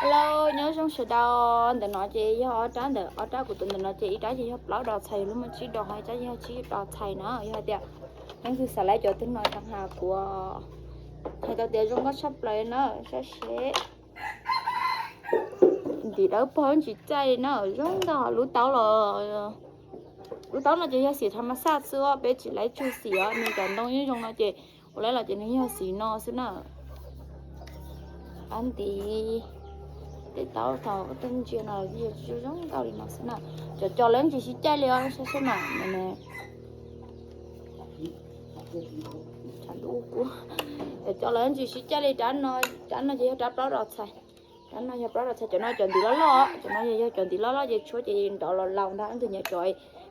Hello, nyob zoo sawv daws. Ntawm no ces yog ob rab, ntawm ob rab kuv tuav ntawm no ces ib rab ces yog plaub dos txhais lub muaj tsib dos, ho ib rab yog tsib dos txhais na. Yog hais tias leej twg xav laib cov twg no thov hais kuv. Hais tau tias zoo nkauj tshaj plaws na, saib seb. Ntim dawb paug tsis caij li na, zoo nkauj. Lub taub los, lub taub no ces yog xim tha mas xaj xwb, peb tsis laib tsug xim os. Nws cov ntoo yeej zoo no ces ua laib los ces nws yog xim no xwb na. Ab ntiv tej taub thaum tej ntsia no zoo nkauj li no xwb na. Cov cos los yeej tsis sib caij li os, saib seb na. Cov cos los yeej tsis sib caij li. Rab no, rab no ces yog rab plaub dos txhais. Rab no yog plaub dos txhais, cov no cov ntiv loj loj, cov no yog cov ntiv loj loj ces tshuab ces nrov los laus ntag. Leej twg nyiam cov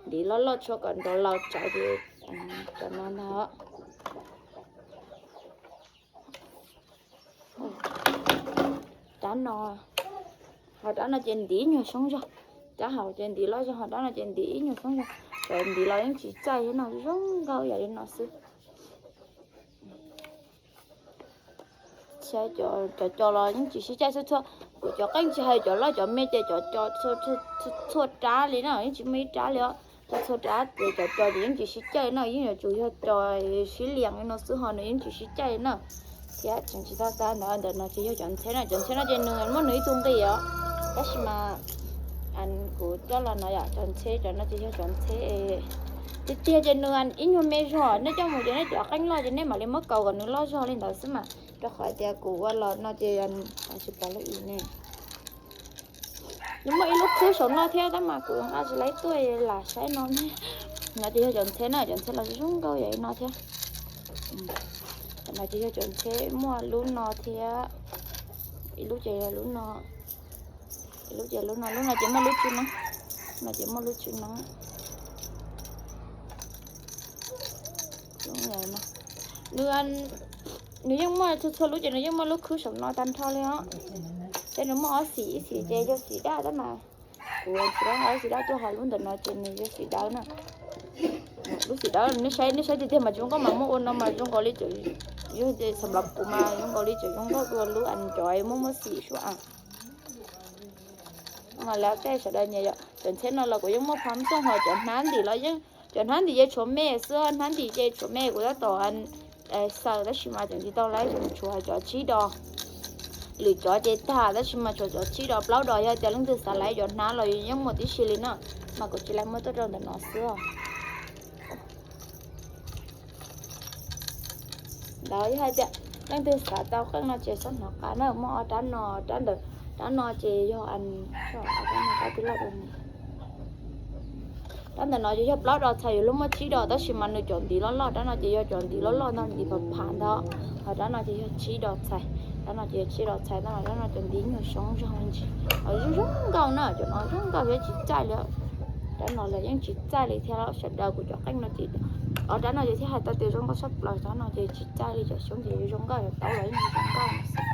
ntiv loj loj tshuab kom nrov laus tsawv ces cov no ntag. Rab no, ho rab no ces ntiv ib nyuag soob zog. Rab hauv ces ntiv loj zog, ho rab no ces ntiv ib nyuag soob zog. Cov ntiv los yeej tsis caij li no, zoo nkauj yam li no xwb. Cov cos los yeej tsis sib caij txhua txhua. Kuv cov qeej tsis hais cov loj cov me ces cov cos txhua rab li na, yeej tsis muaj ib rab li os. Txhua txhua rab ces cov cos ces yeej tsis sib caij li na, yeej yuav tsum yog cos sib lias li no xwb ho nws yeej tsis sib caij li na. Thiab tseem tsis tau tas ntawd, ntawm no ces yog cov ntxheb na, cov ntxheb no ces nws muaj nws ib tug nqi os, tab sis mas kuv coj los no yom, cov ntxheb cov no ces yog cov ntxheb tiag tiag ces nws ib nyuag me zog, nej coj mus ces nej cov qeej loj ces nej mam li muab kaus kom nws loj zog li ntawd xwb mas, rau qhov tias kuv ua los no ces tsis pom lub i ne. Nws muaj ib lub khwb saum no thiab tab mas kuv nqa tsis laib tuaj lam saib no. No ces yog cov ntxheb na, cov ntxheb los zoo nkauj yam li no thiab. Cov no ces yog cov ntxheb, muaj lub no thiab, ib lub ces yog lub no, ib lub ces lub no, lub no ces muaj lub tswb no, no ces muaj lub tswb no. Nws, nws yeej muaj txhua txhua lub ces nws yeej muaj lub khwb saum no tag nrho li os. Ces nws muaj ob xim, ib xim ces yog xim daj tab mas kuv tsis tau nqa lub xim daj tuaj, ho lub ntawm no ces nws yog xim dawb na. Lub xim dawb nej saib, nej saib tiag tiag mas zoo nkauj mas muab ua no mas zoo nkaus li, yog xam lab kuv mas zoo nkaus li tseem zoo nkauj dua lub cov muaj muaj xim suab. Mas lawv tej sawv daws nyiam yom, cov ntxheb no los kuv yeej muaj phab xooj ho cov hnab ntim los yeej, cov hnab ntim ces tshuav me xwb, hnab ntim ces tshuav me kuv tab tom xaws tab sis mas tseem tsis tau laib, tshuav cov tsib dos. Lwm cov ces tag tab sis mas tshuav cov tsib dos plaub dos, yog tias leej twg xav laib cov hnab los yeej muaj tib si li na, mas kuv tsis laib muab tuaj rau ntawm no xwb. Ntawd yog hais tias leej twg xav tau qeej no ces txhob hnov qab na, muaj ob rab no, rab ntawm, rab no ces yog, rab ntawm no ces yog plaub dos txhais yuav luag muaj tsib dos tab sis mas nws cov ntiv loj loj, rab no ces yog cov ntiv loj loj ntag, ntiv phav phav ntag. Ho rab no ces yog tsib dos txhais, rab no ces yog tsib dos txhais tab mas rab no cov ntiv nyuag soob zog ntsis, zoo nkauj na, cov no zoo nkauj thiab tsis caij li. Rab no los yeej tsis caij li thiab, sawv daws kuv cov qeej no ces, ob rab no ces thiaj hais tau tias zoo nkauj tshaj plaws, rab no ces tsis caij li, cov xyoob ces zoo nkauj, cov taub los yeej zoo nkauj.